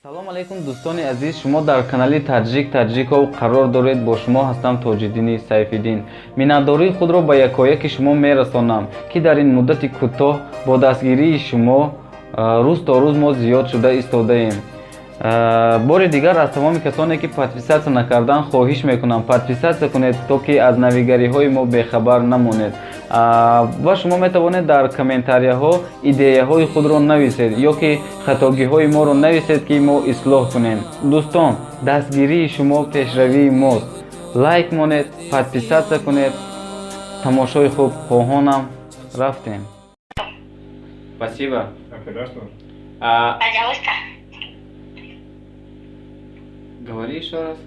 Салом алейкум, дӯстони азиз, шумо дар канали Таҷик Таҷиков қарор доред. Бо шумо ҳастам Тоҷиддини Сайфиддин. Миннатдории худро ба якояки шумо мерасонам, ки дар ин муддати кӯтоҳ бо дастгирии шумо рӯз то рӯз мо зиёд шуда истодаем. Бори дигар аз тамоми касоне, ки подписаться накардан, хоҳиш мекунам, подписаться кунед, то ки аз навигариҳои мо бехабар намонед. Ва шумо метавонед дар комментарияҳо идеяҳои худро нависед ё ки хатогиҳои моро нависед, ки мо ислоҳ кунем. Дӯстон, дастгирии шумо пешравии мост. Лайк монед, подписаться кунед. Тамошои хуб хоҳонам. Рафтем. Спасибо. А, пожалуйста. Говори еще раз.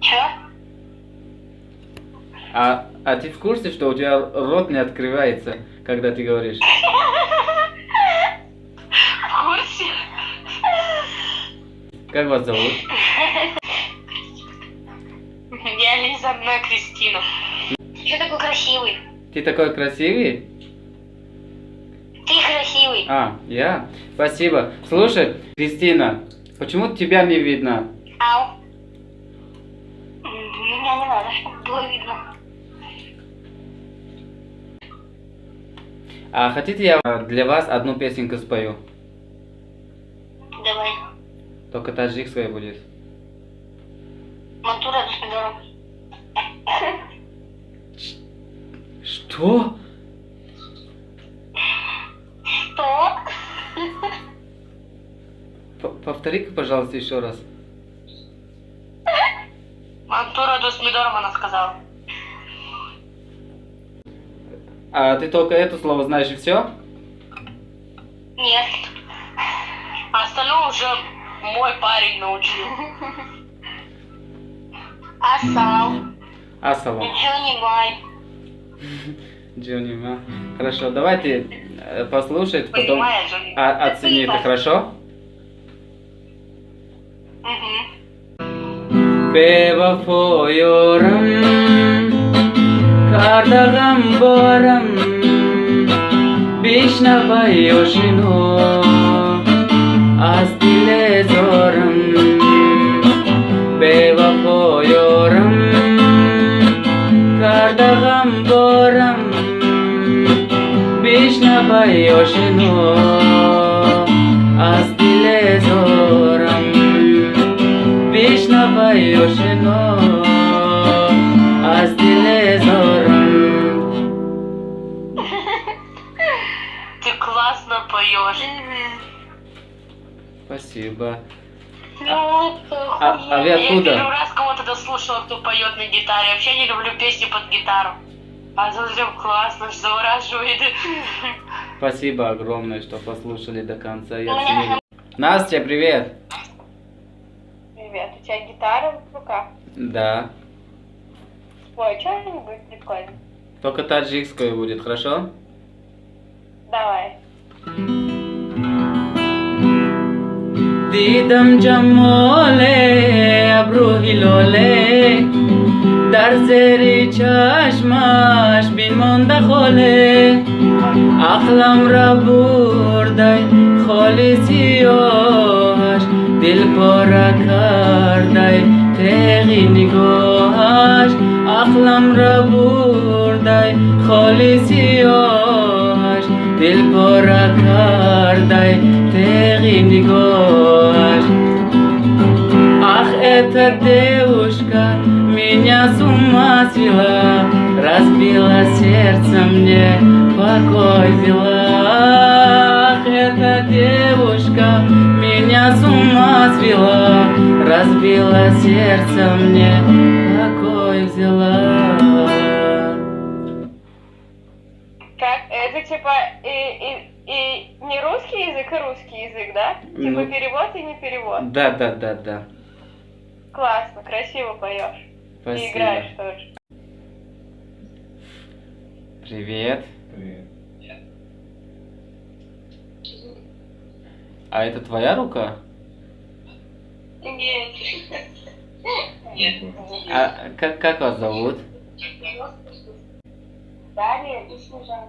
Чё? А ты в курсе, что у тебя рот не открывается, когда ты говоришь? В курсе. Как вас зовут? Я Лиза, она Кристина. Ты такой красивый. Ты такой красивый? Ты красивый. А, я? Спасибо. Слушай, Кристина, почему тебя не видно? Ау. Меня не надо, чтобы было видно. А хотите, я для вас одну песенку спою? Давай. Только таджикская будет. Мантура до. Что? Что? Повтори-ка, пожалуйста, еще раз. Мантура досмидором, она сказала. А ты только это слово знаешь и все? Нет. А остальное уже мой парень научил. Асал. Асалам. Джонни Май. Джонни Май. Хорошо, давайте послушать, потом оцени это, хорошо? Бевафоёрам, карда ғамборам, бишнавай ошино, аз диле зорам. Бевафоёрам, карда ғамборам, бишнавай ошино, аз диле зорам. Бишнавай ошино, аз диле зорам. Ты классно поешь. Спасибо. Ну, а вы откуда? Я первый раз кого-то дослушала, кто поет на гитаре. Вообще не люблю песни под гитару. А тут прям классно, завораживает. Спасибо огромное, что послушали до конца и оценили. Настя, привет! Привет, у тебя гитара в руках? Да. Спой что-нибудь прикольное. Только таджикское будет, хорошо? Давай. Дидам ҷамоле, абрӯ ҳилоле, дар зери чашмаш бимонда холе, ақлам ра бурдай холи сиёҳаш, дил пора кардай теғи нигоҳаш, ақлам ра бурдай холи сиёҳаш, дил пора кардай теғи нигоҳаш. Ах, эта девушка меня с ума свела, разбила сердце мне, покой взяла. Ах, эта девушка меня с ума свела, разбила сердце мне, покой взяла. Как? Это типа и не русский язык, и русский язык, да? Типа ну, перевод и не перевод. Да, да, да, да. Классно, красиво поешь. Спасибо. И играешь тоже. Привет. Привет. А это твоя рука? Нет. Нет. А как вас зовут? Дарья и Снежана.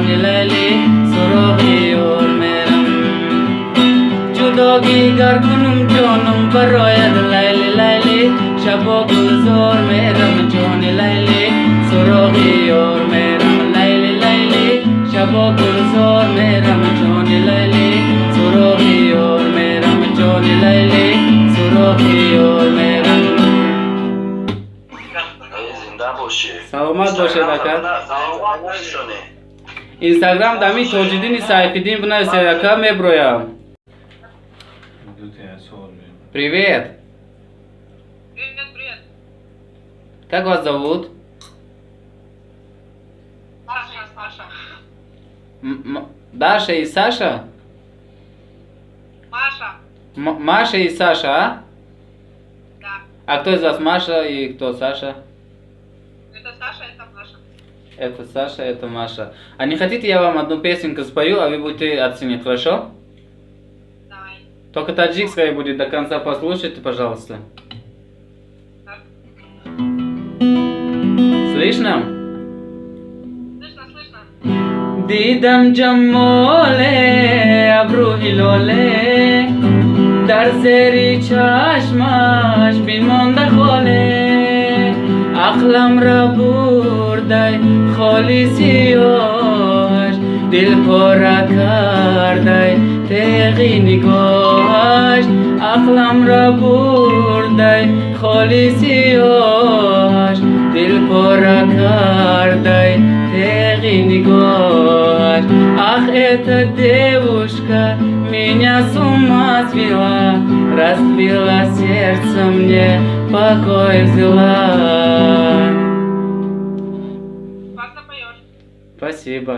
Ҷони Лайли, суроғи ёр мерам. Ҷудогӣ гар кунум, ҷонум барояд, Лайли, Лайли, шабо гулзор мерам. Ҷони Лайли, суроғи ёр мерам, Лайли, Лайли, шабо гулзор мерам. Ҷони Лайли, суроғи ёр мерам, ҷони Лайли, суроғи ёр мерам. Зинда бошӣ. Саломат бошед, ака. Саломат. Инстаграм дами Тоҷиддини Сайфиддин бинависед, ака, меброям. Привет. Привет, привет. Как вас зовут? Саша, Саша. Даша и Саша? Маша. Маша и Саша, а? Да. А кто из вас Маша и кто Саша? Это Саша, это Маша. Это Саша, это Маша. А не хотите, я вам одну песенку спою, а вы будете оценить, хорошо? Давай. Только таджикская будет, до конца послушайте, пожалуйста. Так. Слышно? Слышно, слышно. Дидам ҷамоле абрӯ ҳилоле, дар зери чашмаш бимонда холе, ақламра бурдай холи сиёҳаш, дил пора кардай теғи нигоҳаш, ақламра бурдай холи сиёҳаш, дил пора кардай теғи нигоҳаш. Ах, эта девушка меня с ума свела, разбила сердце мне, покой взяла. Классно поешь. Спасибо.